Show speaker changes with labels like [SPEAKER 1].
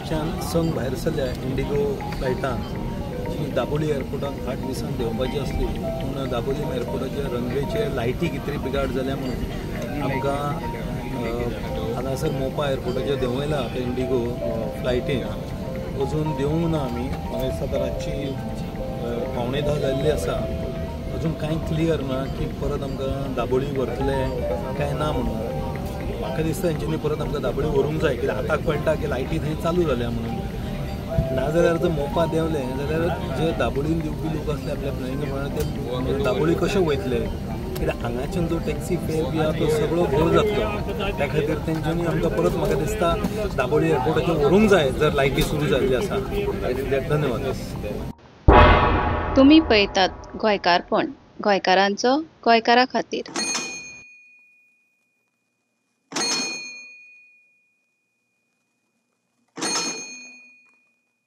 [SPEAKER 1] पणजेच्यान संक भायर सरल्या इंडिगो फ्लायटान जी दाबोळी एअरपोर्टाक 8 दिसांक देंवपाची आसली, पूण दाबोळी एअरपोर्टाचे रनवेचे लायटी कितें बिगाड जाल्या म्हणून आमकां हांगासर मोपा एअरपोर्टाचेर देंवयला. आतां इंडिगो फ्लायटीन अजून देंवूंक ना आमी. म्हाका दिसता रातची 9:45 जाल्ली आसा. अजून कांय क्लियर ना की परत आमकां दाबोळी व्हरतले काय ना म्हणून. म्हाका दिसता हेंच्यांनी परत आमकां दाबोळी व्हरूंक जाय, कित्याक आतां कळटा की लायटी थंय चालू जाल्या म्हणून. नाजाल्यार जर मोपा देंवले जाल्यार जे दाबोळीन देंवपी लोक आसले आपल्या प्लॅनिंग प्रमाणे ते दाबोळी कशे वयतले, कित्याक हांगाच्यान जो टॅक्सी फेर बी आहा तो सगळो घोळ जातलो. त्या खातीर तेंच्यांनी आमकां परत म्हाका दिसता दाबोळी एअरपोर्टाचेर व्हरूंक जाय जर लायटी सुरू जाल्ली आसा. धन्यवाद.
[SPEAKER 2] तुमी पळयतात गोंयकारपण, गोंयकारांचो गोंयकारा खातीर.